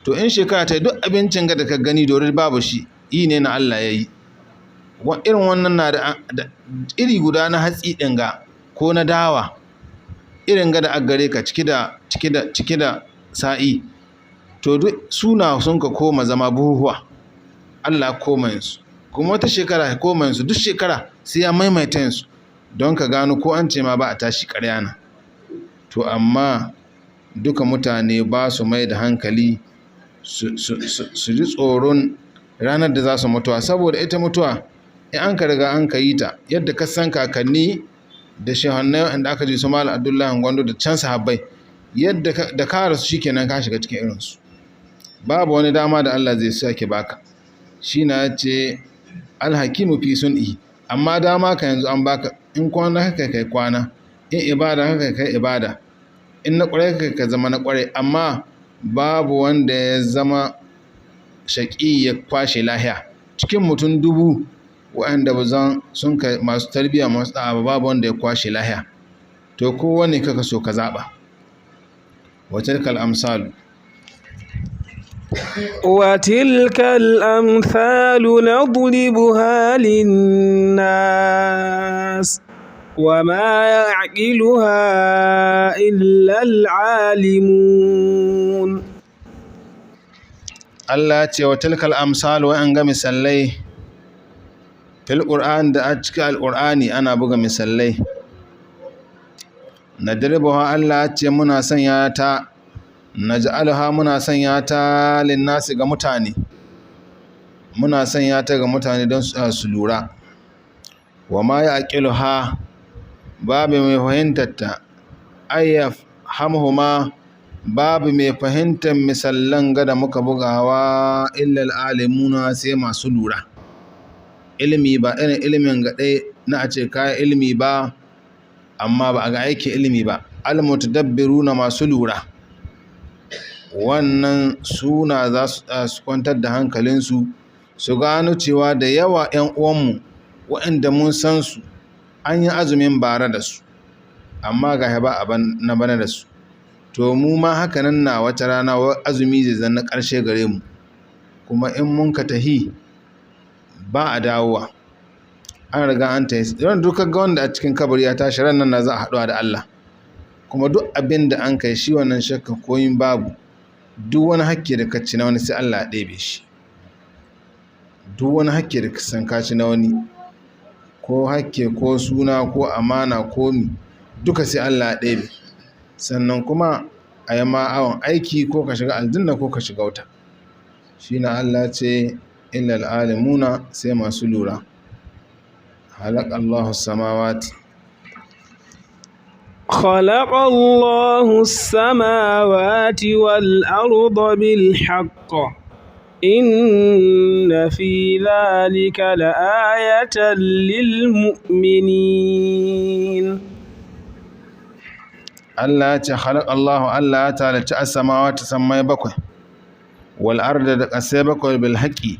To in shekara ta duk abincin ga da ka gani dori babu shi, yi ne na Allah ya yi. Irin wannan na da iri guda na hatsi ɗin ga ko na dawa, irin ga da aggare ka ciki da ciki da ciki da sa'i. To duk suna sun ka koma zama buhuhuwa. Allah koma yinsu. Kuma wata shekara ya koma yinsu, duk shekara sai ya maimaita yinsu don ka gano ko an ce ma ba a tashi ƙarya na. To amma duka mutane ba su mai da hankali su ji tsoron ranar da za su mutuwa, saboda ita mutuwa in an ka riga an ka yi ta yadda ka san kakanni da shehannai waɗanda aka ji su Malam Abdullahi Gwandu da can sahabbai, yadda da ka rasu shikenan ka shiga cikin irinsu. Babu wani dama da Allah zai sake baka. Shi na ce alhakimu fi sun'i, amma dama ka yanzu an baka, in kwana haka kai kwana, in ibada haka kai ibada, in na ƙwarai haka ka zama na ƙwarai, amma babu wanda ya zama shaƙi ya kwashe lahiya. Cikin mutum 1000 waɗanda ba zan sun kai masu tarbiyya masu ɗa'a ba, babu wanda ya kwashe lahiya. To kowane kaka so ka zaɓa. Wa tilkal amsalu. وتلك الأمثال نضربها للناس وما يعقلها إلا العالمون. Allah ce wa tilkal amsalu, wa'an ga misallai fil Qur'an, da a cikin Alƙur'ani ana buga misallai. Nadribuha, Allah ce muna sanya ta, naj'aluha, muna sanya ta, linnasi, ga mutane, muna sanya ta ga mutane don su lura. Wa ma ya'qiluha, babu mai fahimtar ta, ayyaf hamhuma, babu mai fahimtar misallan ga da muka bugawa, illa al'alimuna, sai masu lura. Ilimi ba irin ilimin ga ɗai na a ce kayan ilimi ba, amma ba a ga aikin ilimi ba. Almutadabbiruna, masu lura, wannan suna za su kwantar da hankalinsu su gano cewa da yawa 'yan uwanmu waɗanda mun san su an yi azumin bara da su, amma ga ba a na bana da su. To mu ma haka nan na wata rana azumi zai zan na ƙarshe gare mu, kuma in mun ka tahi ba a dawowa, an riga an tahi. Ran duk ga wanda a cikin kabari ya tashi, ran nan na za a haɗuwa da Allah. Kuma duk abin da an kai shi wannan shakka koyin babu, duk wani hakki da ka ci na wani sai Allah ya ɗebe shi. Duk wani hakki da ka san ka ci na wani, ko hakke ko suna ko amana ko mi, duka sai Allah ya ɗebe. Sannan kuma a yi ma awon aiki, ko ka shiga aljanna ko ka shiga wuta. Shi na Allah ce illal alimuna, sai masu lura. Halaka Allahu samawati. خلق الله السماوات والأرض بالحق إن في ذلك لآية للمؤمنين. Allah ya ce khalaq Allahu, Allah ya talici as-samawati, sammai bakwai, wal arda, da ƙasai bakwai, bil haqqi,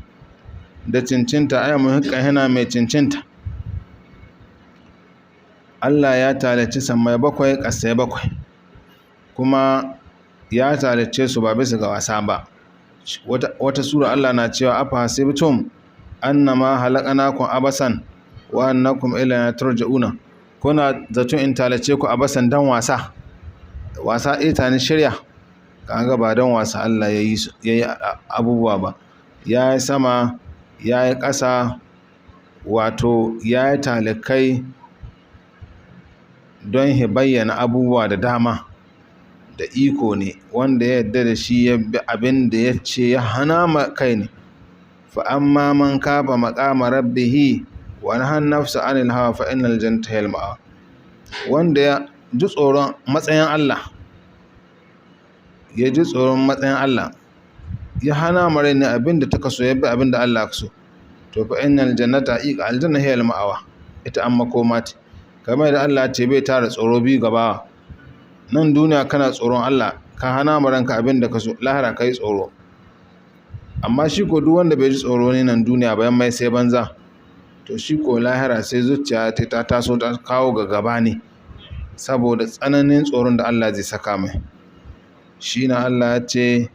da cincinta, ay muhiqqa, yana mai cincinta. Allah ya talici sammai bakwai, ƙasai bakwai, kuma ya talice su ba bisa ga wasa ba. Wata sura Allah na cewa afa hasibtum annama halaqnakum abasan wa annakum ilayna turja'una, kuna zaton in talace ku abasan, dan wasa wasa ita ni shirya? Kaga ba don wasa Allah ya yi abubuwa ba. Ya yi sama, ya yi ƙasa, wato ya yi talikai don ya bayyana abubuwa da dama da iko ne. Wanda ya yarda da shi ya bi abin da ya ce ya hana ma kai ne. Fa amma man kafa maqama rabbihi wa nahan nafsa anil hawa fa innal jannata hiyal ma'a. Wanda ya ji tsoron matsayin Allah, ya ji tsoron matsayin Allah, ya hana mare ne abin da ta kaso, ya bi abin da Allah ka so, to fa innal jannata, haqiqa aljanna, hiyal ma'awa, ita an makoma ce. Kamar da Allah ce bai tara tsoro biyu gaba. Nan duniya kana tsoron Allah, ka hana ma ranka abin da ka so, lahira ka yi tsoro. Amma shi ko duk wanda bai ji tsoro ne nan duniya bayan mai sai banza, to shi ko lahira sai zuciya ta taso ta kawo ga gaba ne saboda tsananin tsoron da Allah zai saka mai. Shi na Allah ya ce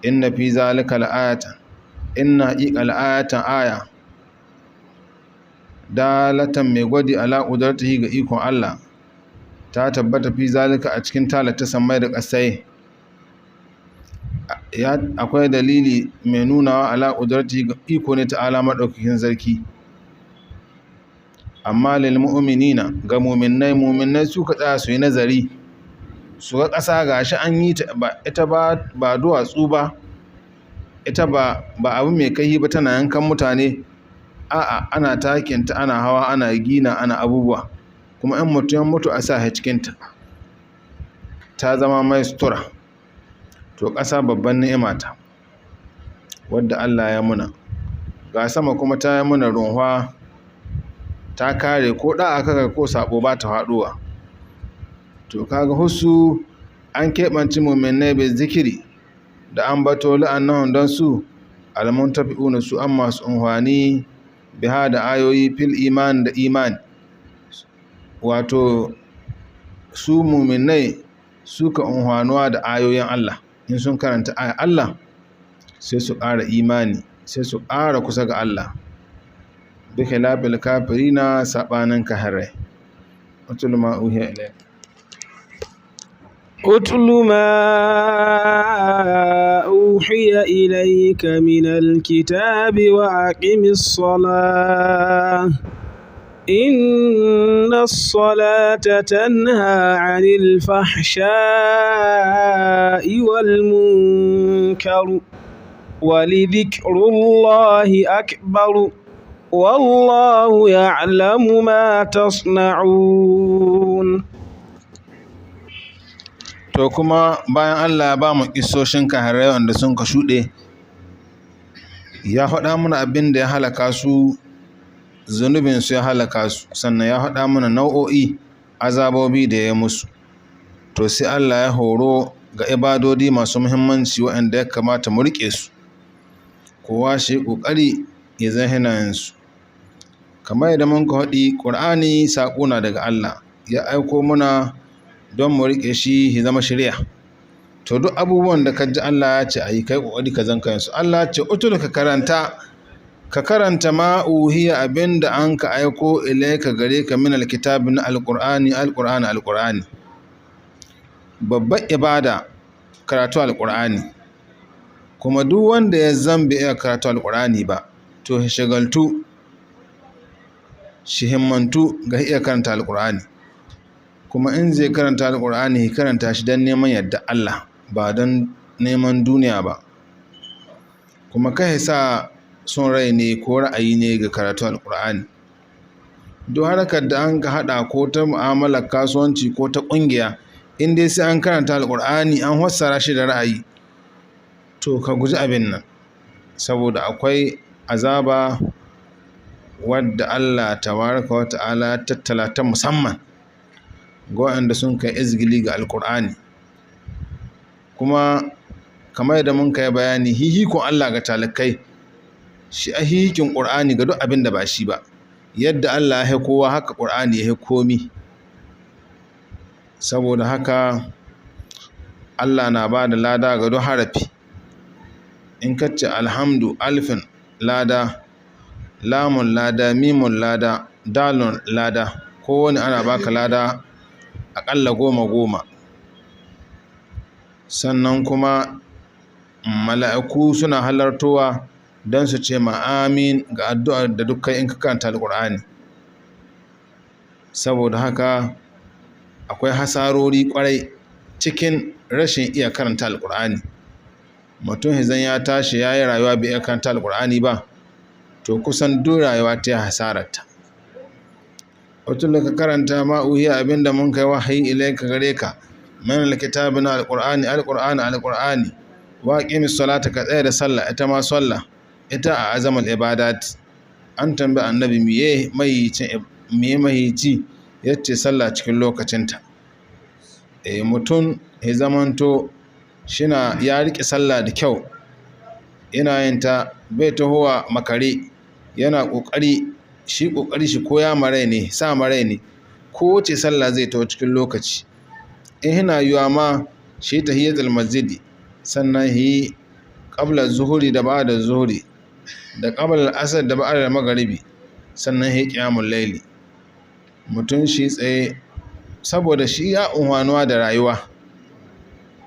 Inna fi zalika la'ayatan, inna haqiqa la'ayatan aya dalatan mai gwadi ala qudratihi ga ikon Allah ta tabbata fi zalika a cikin talata samai da ƙasai. Akwai dalili mai nunawa ala qudratihi ga iko ne ta'ala madaukakin sarki. Amma lil mu'minina, ga mu'minnai, mu'minnai suka tsaya su yi nazari su ga ƙasa gashi an yi ta ba ita ba duwatsu ba, ita ba abu mai kai ba, tana yankan mutane. A'a, ana takinta, ana hawa, ana gina, ana abubuwa, kuma in mutum ya mutu a sa shi cikinta ta zama mai sutura. To ƙasa babban ni'ima ta wadda Allah ya muna. Ga sama kuma ta yi muna runwa, ta kare ko da aka ko sabo ba ta faɗuwa. To kaga husu an keɓanci mu'minai bai zikiri da an bato la'annahum don su almuntafi'una, su an masu unhwani biha da ayoyi fil iman da iman. Wato su muminai suka unhwanuwa da ayoyin Allah. In sun karanta ayan Allah sai su ƙara imani, sai su ƙara kusa ga Allah. Bi khilafil kafirina, sabanin kafirai. Utul ma uhiya ilayka. أتل ما أوحي إليك من الكتاب وأقم الصلاة إن الصلاة تنهى عن الفحشاء والمنكر ولذكر الله أكبر والله يعلم ما تصنعون. To kuma bayan Allah ya ba mu kissoshin kahirai wanda sun ka shuɗe, ya faɗa mana abin da ya halaka su, zunubin su ya halaka su, sannan ya faɗa mana nau'o'i azabobi da ya musu. To sai Allah ya horo ga ibadodi masu muhimmanci waɗanda ya kamata mu riƙe su, kowa shi ƙoƙari ya zan hinayen su. Kamar yadda mun ka faɗi, Ƙur'ani saƙo na daga Allah, ya aiko muna don mu riƙe shi ya zama shari'a. To duk abubuwan da ka ji Allah ya ce a yi, kai ƙoƙari ka zan kansu. Allah ya ce utul, ka karanta, ka karanta ma uhiya abinda an ka aiko ilaika gare ka min alkitabi na alqur'ani, alqur'ani, alqur'ani. Babbar ibada karatu alqur'ani. Kuma duk wanda ya zan bai iya karatu alqur'ani ba, to shi shagaltu, shi himmantu ga iya karanta alqur'ani. Kuma in zai karanta alƙur'ani, karanta shi don neman yadda Allah ba don neman duniya ba. Kuma kai sa son rai ne ko ra'ayi ne ga karatu alƙur'ani. Duk harkar da an ka haɗa ko ta mu'amalar kasuwanci ko ta ƙungiya, in dai sai an karanta alƙur'ani an fassara shi da ra'ayi, to ka guji abin nan, saboda akwai azaba wadda Allah tabaraka wa ta'ala tattala ta musamman ga waɗanda sun kai izgili ga alƙur'ani. Kuma kamar yadda mun kai bayani, hihikon Allah ga talakai shi a hihikin ƙur'ani ga duk abin da ba shi ba. Yadda Allah ya kowa haka ƙur'ani ya komi. Saboda haka Allah na ba da lada ga duk harafi. In ka ce alhamdu, alfin lada, lamun lada, mimun lada, dalun lada, kowane ana baka lada aƙalla 10-10. Sannan kuma mala'iku suna halartowa don su ce ma amin ga addu'ar da dukkan in ka karanta alƙur'ani. Saboda haka akwai hasarori ƙwarai cikin rashin iya karanta alƙur'ani. Mutum idan ya tashi ya yi rayuwa bai iya karanta alƙur'ani ba, to kusan duk rayuwa ta yi hasararta. Wato ka karanta ma uhiya abinda mun kai wahayi ilaika gare ka min alkitabi na alqur'ani, alqur'ani, alqur'ani. Wa aqimis salata, ka tsaya da sallah, ita ma sallah ita a azamal ibadat. An tambayi annabi miye miye mahici, yace sallah cikin lokacinta. Mutum ya zamanto shina ya riƙe sallah da kyau, yana yin ta, bai tahowa makare, yana ƙoƙari, shi ƙoƙari shi koya marai ne, sa marai ne, kowace sallah zai taho cikin lokaci. In yana yiwuwa ma shi tahiyatul masjidi, sannan yi Qabla zuhuri da ba'da zuhuri, da qabla al-asr da ba'da magharibi, sannan ya qiyamul laili. Mutum shi tsaye saboda shi ya unhwanuwa da rayuwa.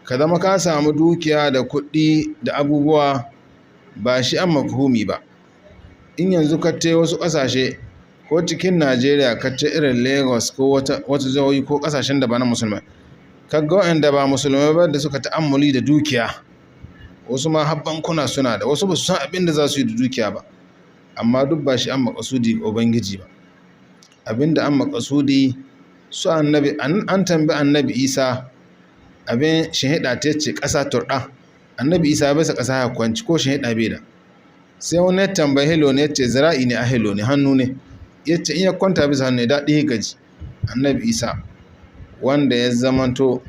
Ka zama ka samu dukiya da kuɗi da abubuwa ba shi an mafhumi ba. In yanzu ka te wasu ƙasashe ko cikin Najeriya ka te irin Lagos ko wata jihohi ko ƙasashen da ba na musulmai, ka ga waɗanda ba musulmai ba da suka ta'ammuli da dukiya, wasu ma har bankuna suna da, wasu ba su san abin da za su yi da dukiya ba, amma duk ba shi an maƙasudi Ubangiji ba. Abin da an maƙasudi su annabi, an tambayi Annabi Isa abin shinhiɗa ta ce ƙasa turɗa. Annabi Isa bisa ƙasa ya kwanci ko shinhiɗa bai da. Sai wani ya tambayi hilo ne ya ce zira'i ne a hilo ne hannu ne. Ya ce in ya kwanta bisa hannu ne daɗi ya gaji. Annabi Isa wanda ya zamanto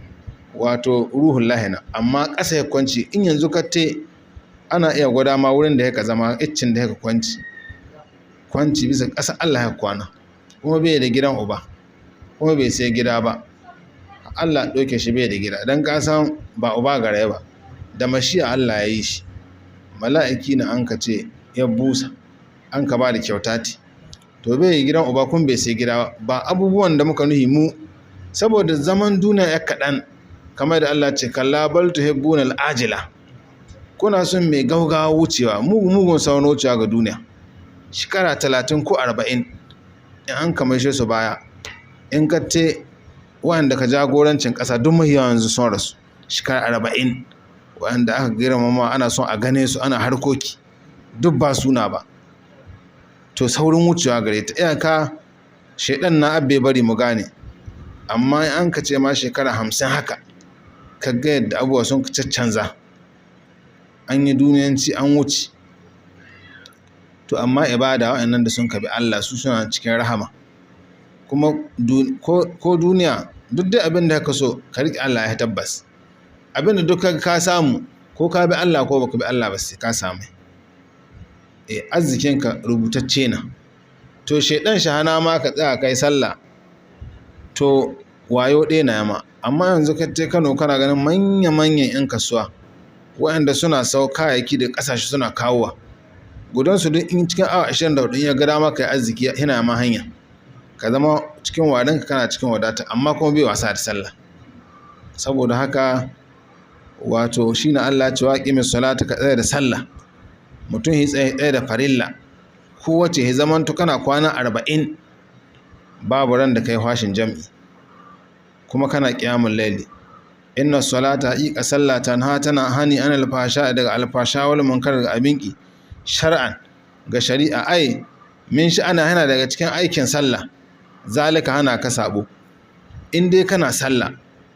wato ruhun lahina, amma ƙasa ya kwanci. In yanzu ka te ana iya gwada ma wurin da ya zama iccin da ya kwanci. Kwanci bisa ƙasa Allah ya kwana, kuma bai da gidan uba, kuma bai sai gida ba. Allah ɗauke shi bai da gida, don ka san ba uba gare ba, da mashi'a Allah ya yi shi. Mala'iki na an ka ce ya busa, an ka ba da kyauta ti. To bai yi gidan uba kun bai sai gida ba. Abubuwan da muka nuhi mu, saboda zaman duniya ya kaɗan, kamar da Allah ce kalla bal tuhibbuna al'ajila. Kuna son mai gaugawa wucewa, mugun sauran wucewa ga duniya. Shekara 30 ko 40 in an kamaishe su baya, in ka te waɗanda ka jagorancin ƙasa duk mahiyawa yanzu sun rasu. Shekara 40 waɗanda aka girmama ana son a gane su ana harkoki, duk ba suna ba. To saurin wucewa gare ta, iyaka shaiɗan na abbe bari mu gane. Amma in an ka ce ma shekara 50 haka, ka ga yadda abubuwa sun caccanza. An yi duniyanci an wuce. To amma ibada waɗannan da sun kabi Allah su suna cikin rahama. Kuma ko duniya duk dai abin da ka so ka riƙe Allah ya tabbas. Abin da duk ka samu ko ka bi Allah ko baka bi Allah ba sai ka samu. Arzikinka rubutacce na. To shaiɗan shahana ma ka tsaya kai sallah to wayo ɗaya na yama. Amma yanzu ka te Kano kana ganin manya manyan 'yan kasuwa waɗanda suna sau kayayyaki da ƙasashe suna kawowa. Gudansu duk in cikin awa 24 in ya ga dama kai arziki yana ma hanya. Ka zama cikin wadanka kana cikin wadata, amma kuma bai wasa da sallah. Saboda haka wato shi na Allah cewa aqimis salata, ka tsaya da sallah. Mutum ya tsaye da farilla. Ko wace ya zamanto kana kwana 40 babu ran da kai hashin jam'i, kuma kana qiyamul laili. Inna salata haqiqa sallah tanha tana hani an alfasha daga alfasha wal munkar daga abinki shar'an ga shari'a. Ai min sha'ana yana daga cikin aikin sallah. Zalika hana ka sabo. In dai kana sallah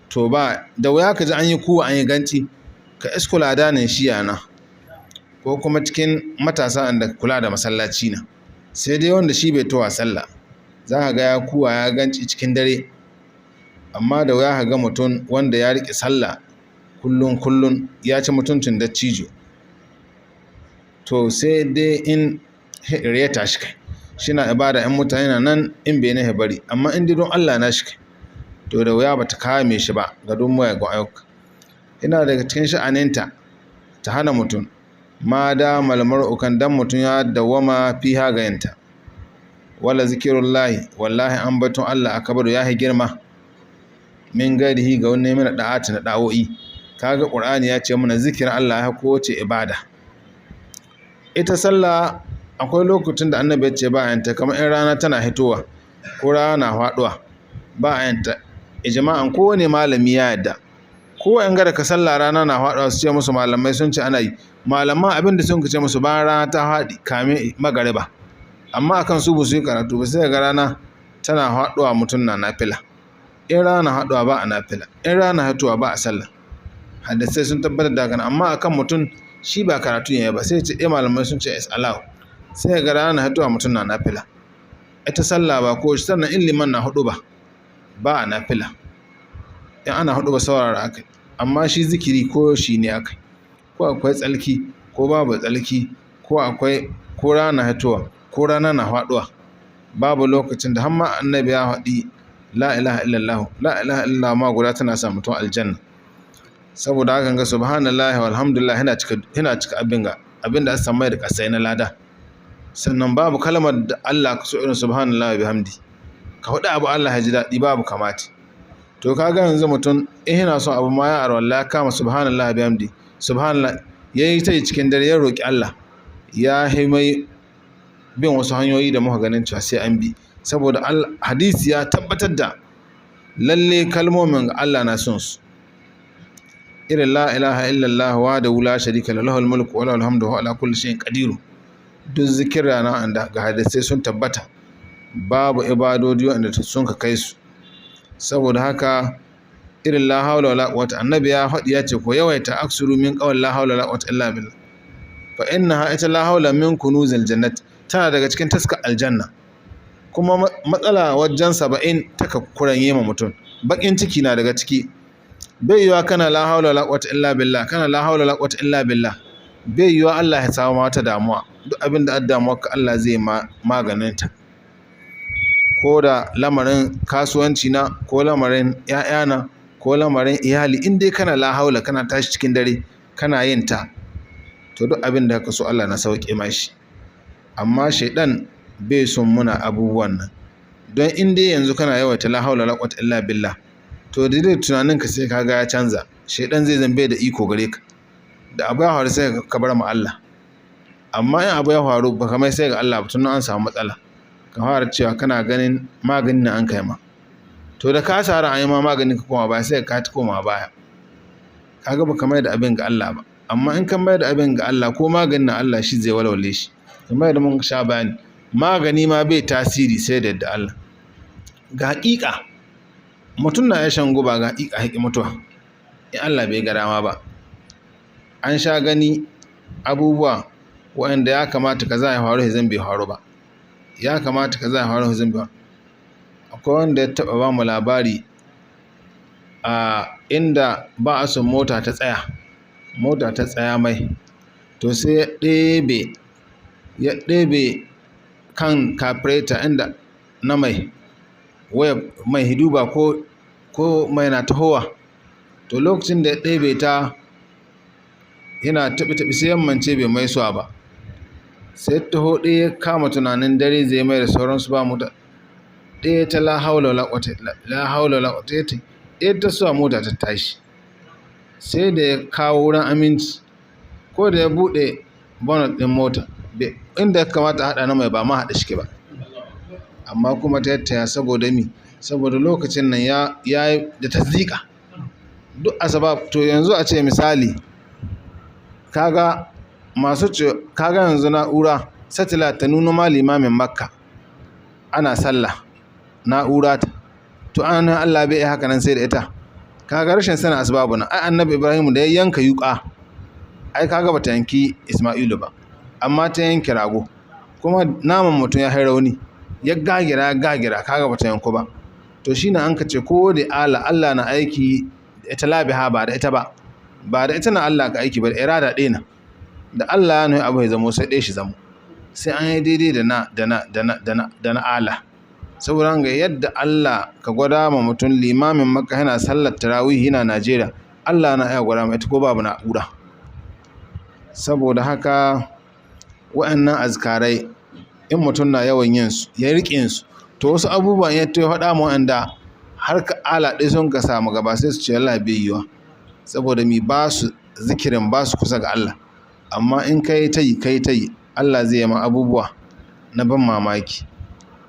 to ba da wuya ka ji an yi kuwa an yi ganci, ka iskula danin shiya na ko kuma cikin matasa da kula da masallaci na. Sai dai wanda shi bai towa sallah za ka ga ya kuwa ya ganci cikin dare. Amma da wuya ka ga mutum wanda ya riƙe sallah kullun kullun ya ci mutuncin dattijo. To sai dai in ya tashi kai shi na ibada in mutane na nan in bai nahi bari, amma in dai don Allah na shi kai to da wuya bata kame shi ba ga duk muyagun ayyuka. Ina daga cikin sha'aninta ta hana mutum ma da malmar ukan dan mutum ya dawwama fiha ga yanta. Wala zikirullahi wallahi ambaton Allah akbaru ya hi girma min gairihi ga wani mana da'ati na da'o'i. Kaga Qur'ani ya ce mana zikirin Allah ya kowace ibada. Ita sallah akwai lokacin da annabi ya ce ba yanta, kamar in rana tana hitowa ko rana na faduwa ba yanta. Ijma'an kowane malami ya yadda. Ko in ga ka sallah rana na faduwa su ce musu malamai sun ce ana yi. Malaman abin da sun ce musu bayan rana ta faɗi kame magariba. Amma akan su ba su yi karatu ba, sai ga rana tana faduwa mutum na nafila. In rana faduwa ba a nafila, in rana hitowa ba a sallah. Hadisai sun tabbatar da haka, amma akan mutum shi ba karatu ya ba sai ce eh malamai sun ce is allowed. Sai ga rana hitowa mutum na nafila. Ita sallah ba ko sannan in liman na hudu ba ba a nafila. In ana hudu ba saurara akai. Amma shi zikiri ko shi ne akai. Ko akwai tsalki ko babu tsalki, ko akwai ko rana hitowa ko rana na faduwa, babu lokacin da har ma annabi ya faɗi la ilaha illallah, la ilaha illallah ma guda tana sa mutum aljanna. Saboda hakan ga subhanallahi walhamdulillah yana cika, yana cika abin ga abin da aka mai da kasai na lada. Sannan babu kalmar da Allah ka so irin subhanallahi bihamdi. Ka faɗi abu Allah ya ji daɗi, babu kamata. To kaga yanzu mutum in yana son abu ma ya arwalla ya kama subhanallahi bihamdi, subhanallah yayi ta cikin dare ya roki Allah, ya mai bin wasu hanyoyi da muka ganin cewa sai an bi. Saboda hadisi ya tabbatar da lalle kalmomin Allah na son su, irin la ilaha illallah wa da la sharika lahu, lahul mulku wa lahul hamdu wa ala kulli shay'in qadir. Duk zikira na anda ga hadisai sun tabbata, babu ibadodi wanda sun ka kai su. Saboda haka irin la haula wala quwwata, annabi ya faɗi ya ce ko yawaita aksuru min qawl la haula wala quwwata illa billah, fa innaha ita la haula min kunuzil jannat, tana daga cikin taskar aljanna. Kuma matsala wajen 70 taka kuranye ma mutum, bakin ciki na daga ciki. Bai yiwa kana la haula wala quwwata illa billah, kana la haula wala quwwata illa billah, bai yiwa Allah ya samu wata damuwa. Duk abin da damuwa ka Allah zai maganin ta, ko da lamarin kasuwanci na, ko lamarin ƴaƴana, ko lamarin iyali, in dai kana la haula kana tashi cikin dare kana yin ta, to duk abin da ka so Allah na sauke mashi. Amma shaidan bai son muna abubuwan nan, don in dai yanzu kana yawaita la haula wala quwwata illa billah, to da dai tunaninka sai kaga ya canza. Shaidan zai zambe da iko gare ka, da abu ya faru sai ka bar ma Allah. Amma in abu ya faru ba kamar sai ga Allah ba, tun an samu matsala ka fara cewa kana ganin maganin na an kai ma, to da ka sara an yi ma maganin ka koma baya, sai ka koma baya, kaga ba kamar da abin ga Allah ba. Amma in ka mai da abin ga Allah, ko maganin na Allah shi zai walwale shi. Kamar yadda mun sha bayani, magani ma bai tasiri sai da yadda Allah. Ga haƙiƙa mutum na ya shan guba, ga haƙiƙa haƙi mutuwa in Allah bai ga dama ba. An sha gani abubuwa waɗanda ya kamata kaza ya faru zan bai faru ba, ya kamata kaza ya faru zan bai faru. Akwai wanda ya taɓa ba mu labari a inda ba a son mota ta tsaya, mota ta tsaya mai, to sai ya ɗebe kan carburetor inda na mai waya mai hiduba ko mai na tahowa. To lokacin da ya ɗebe ta yana taɓi-taɓi sai yammance bai mai suwa ba, sai taho ɗaya ya kama tunanin dare zai mai da sauransu ba mota ɗaya ta la haula wala quwwata illa la haula wala quwwata illa ɗaya ta suwa mota ta tashi, sai da ya kawo wurin aminci, ko da ya buɗe bonnet ɗin mota inda ya kamata a haɗa na mai ba ma haɗa shi ba, amma kuma ta yattaya. Saboda mi? Saboda lokacin nan ya yi da tasdiƙa duk asbab. To yanzu a ce misali kaga masu ce kaga yanzu na'ura satellite ta nuna ma limamin Makka ana sallah, na'ura ta, to an Allah bai haka nan sai da ita. Kaga rashin sanin asbabu nan. Ai annabi Ibrahim da ya yanka yuka, ai kaga bata yanki Isma'ilu ba, amma ta yanki rago, kuma naman mutum ya hai rauni, ya gagira gagira, kaga bata yanku ba. To shine an ka ce ko da Allah Allah na aiki ita labiha ba da ita ba, ba da ita na Allah ka aiki ba, da irada ɗaya na da Allah ya nuhi abu ya zamo sai ɗaya shi zamo, sai an yi daidai da na da na da na da na da na Allah. Saboda ga yadda Allah ka gwada ma mutum limamin Makka yana sallar tarawih yana Najeriya, Allah na iya gwada ma ita ko babu na'ura. Saboda haka wa'annan azkarai in mutum na yawan yin su, ya riƙe su, to wasu abubuwan ya to faɗa mu wa'anda har ka ala ɗaya sun ka samu gaba sai su ce Allah bai yiwa, saboda mi? Ba su zikirin, ba su kusa ga Allah. Amma in kai ta yi kai ta yi, Allah zai yi ma abubuwa na ban mamaki.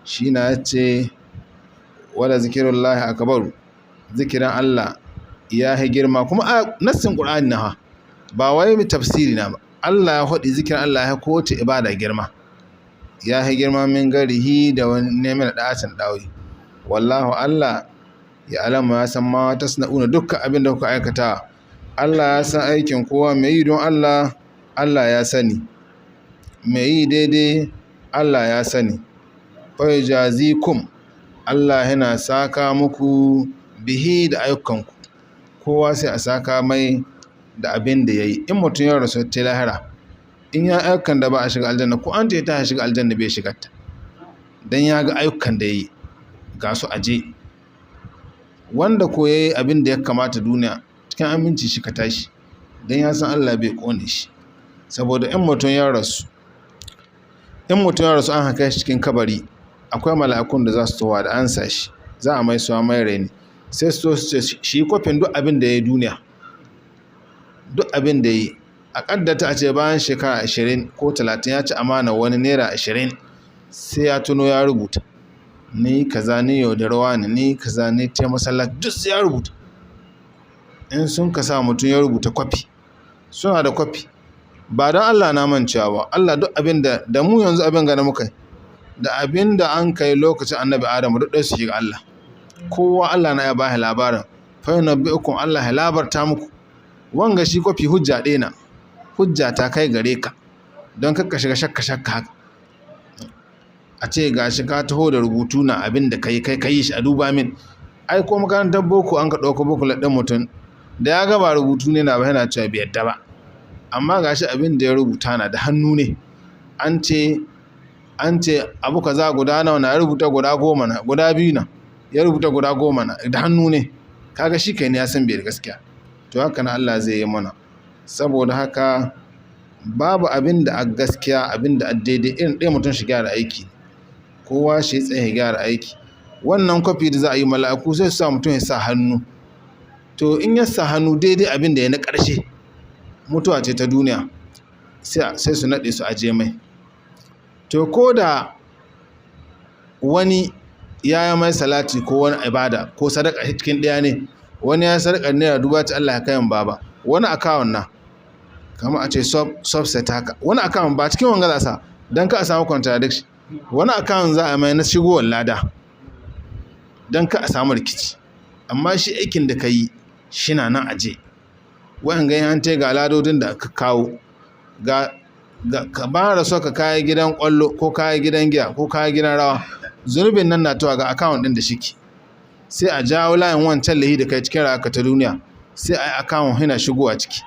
Shi na ya ce wala zikirullahi akbaru, zikirin Allah ya yi girma. Kuma a nassin Qur'ani na ha, ba wai mu tafsiri na ba, Allah ya faɗi zikirin Allah ya kowace ibada girma, ya yi girma min garihi da wani neman ɗacin ɗawi. Wallahu Allah ya alama ya san ma tasna'una, dukkan abin da kuka aikata Allah ya san aikin kowa. Mai yi don Allah, Allah ya sani. Mai yi daidai, Allah ya sani. Fa yajazikum, Allah yana saka muku bihi da ayyukanku. Kowa sai a saka mai da abin da ya yi. In mutum ya rasu ta lahira, in ya ayyukan da ba a shiga aljanna, ko an ta shiga aljanna bai shigar ta, dan ya ga ayyukan da ya yi ga su aje. Wanda ko ya yi abin da ya kamata duniya Cikin aminci shi ka tashi, don ya san Allah bai ƙone shi. Saboda in mutum ya rasu, in mutum ya rasu an haka shi cikin kabari, akwai mala'ikun da za su towa da an sa shi, za a mai suwa mai rai ne. Sai su ce shi kwafin duk abin da ya yi duniya, duk abin da ya yi. A ƙaddata a ce bayan shekara 20 ko 30 ya ci amana wani naira 20, sai ya tuno ya rubuta. Ni kaza, ni yaudarwa ne, ni kaza, ni tai masallaci, duk sai ya rubuta. In sun ka sa mutum ya rubuta kwafi, suna da kwafi. Ba don Allah na mancewa ba, Allah duk abin da mu yanzu abin ga da muka yi, da abin da an kai lokacin Annabi Adamu duk ɗaya suke ga Allah. Kowa Allah na ya ba shi labarin. Fa yunabbi'ukum, Allah ya labarta muku. Wanga shi kwafi hujja ɗaya na, hujja ta kai gare ka, don kakka shiga shakka shakka haka. A ce ga shi ka taho da rubutu na abin da kai kai kai shi a duba min. Ai ko makarantar boko an ka ɗauko boko ɗin mutum da ya ga ba rubutu ne na ba yana cewa bai yadda ba. Amma ga shi abin da ya rubuta na da hannu ne. An ce abu kaza guda nawa na, ya rubuta guda 10 na, guda 2 na, ya rubuta guda 10 na da hannu ne. Kaga shi kai ne ya san bai da gaskiya. To haka na Allah zai yi mana. Saboda haka babu abin da a gaskiya, abin da a daidai irin ɗaya mutum shi gyara aiki. Kowa shi tsaye ya gyara aiki. Wannan kwafi da za a yi mala'iku sai su sa mutum ya sa hannu. To in ya sa hannu daidai abin da ya na ƙarshe, mutuwa ce ta duniya, sai su naɗe su aje mai. To ko da wani ya yi mai salati ko wani ibada ko sadaka cikin ɗaya ne, wani ya sadaka naira duba ta Allah ya kai baba, wani akawun na kama a ce subset haka, wani akawun ba cikin wanga za a sa don ka a samu contradiction. Wani akawun za a mai na shigowar lada don ka a samu rikici. Amma shi aikin da ka yi shi na nan aje. Wa'an ga an ce ga ladodin da ka kawo, ga ka ba da so ka kayi gidan ƙwallo ko kayi gidan giya ko kayi gidan rawa, zunubin nan na tuwa ga akawun ɗin da shike. Sai a jawo layin wancan lahi da kai cikin rayuwarka ta duniya, sai a yi akawun yana shigowa ciki.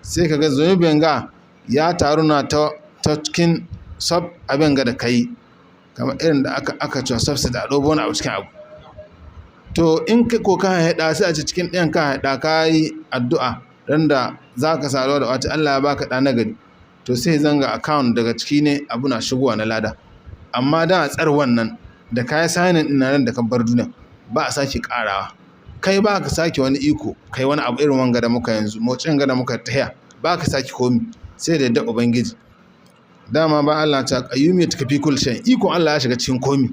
Sai ka ga zunubin ga ya taru na ta cikin sub abin ga da ka yi, kamar irin da aka cewa subset a ɗobo wani abu cikin abu. To in ka ko ka haɗa sai a ce cikin ɗayan ka haɗa ka yi addu'a ran da za ka saduwa da wata Allah ya baka ɗa na gari. To sai zanga account daga ciki ne abu na shigowa na lada. Amma dan a tsar wannan da ka yi signing ɗin nan da ka bar duniya ba a sake ƙarawa. Kai ba ka sake wani iko, kai wani abu irin wanga da muka yanzu, motsin ga da muka tahiya ba ka sake komi sai da yadda Ubangiji. Dama ba Allah ta qayyum ya tafi kul shay, iko Allah ya shiga cikin komi.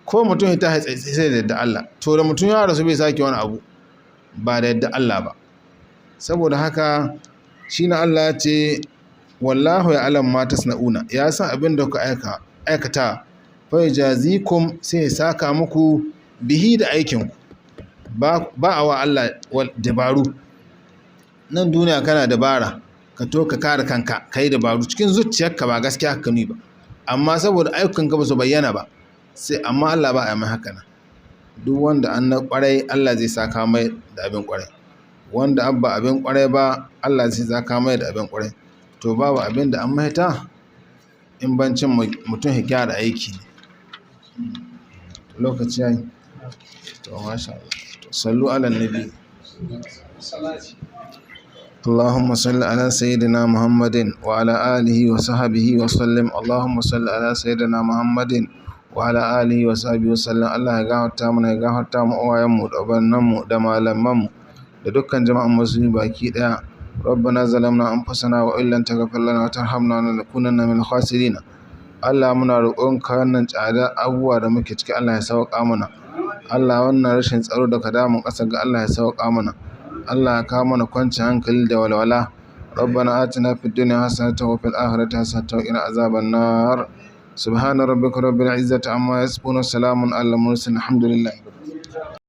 Ko mutum ya tahi tsaye sai da yadda Allah. To da mutum ya rasu bai sake wani abu ba da yadda Allah ba. Saboda haka shi na Allah ya ce wallahu ya'lam ma tasna'una, ya san abin da kuka aikata, fa yajazikum, sai ya saka muku bihi da aikinku. Ba a wa Allah dabaru. Nan duniya kana dabara ka to ka kare kanka, ka yi dabaru cikin zuciyarka ba gaskiya ka nuni ba, amma saboda ayyukanka ba su bayyana ba, sai amma Allah ba a yi mai haka nan. Duk wanda an na ƙwarai Allah zai saka mai da abin ƙwarai, wanda abba abin ƙwarai ba Allah zai saka mai da abin ƙwarai. To babu abin da an mahita in bancin mutum ya gyara aiki ne. Lokaci yayi. To masha Allah. Sallu ala nabi. اللهم صل على سيدنا محمد وعلى آله وصحبه وسلم. اللهم صل على سيدنا محمد وعلى آله وصحبه وسلم. Allah ya gafarta mana, ya gafarta mu uwayenmu da ubannanmu da malamanmu da dukkan jama'an musulmi baki daya. ربنا ظلمنا أنفسنا وإن لم تغفر لنا وترحمنا لنكونن من الخاسرين. Allah muna roƙonka wannan tsada abubuwa da muke ciki Allah ya sauƙa mana. Allah wannan rashin tsaro da ka damun ƙasar ga Allah ya sauƙa mana. Allah ya kawo mana kwanciyar hankali da walwala. ربنا آتنا في الدنيا حسنة وفي الآخرة حسنة وقنا عذاب النار. سبحان ربك رب العزة عما يصفون وسلام على المرسلين، الحمد لله.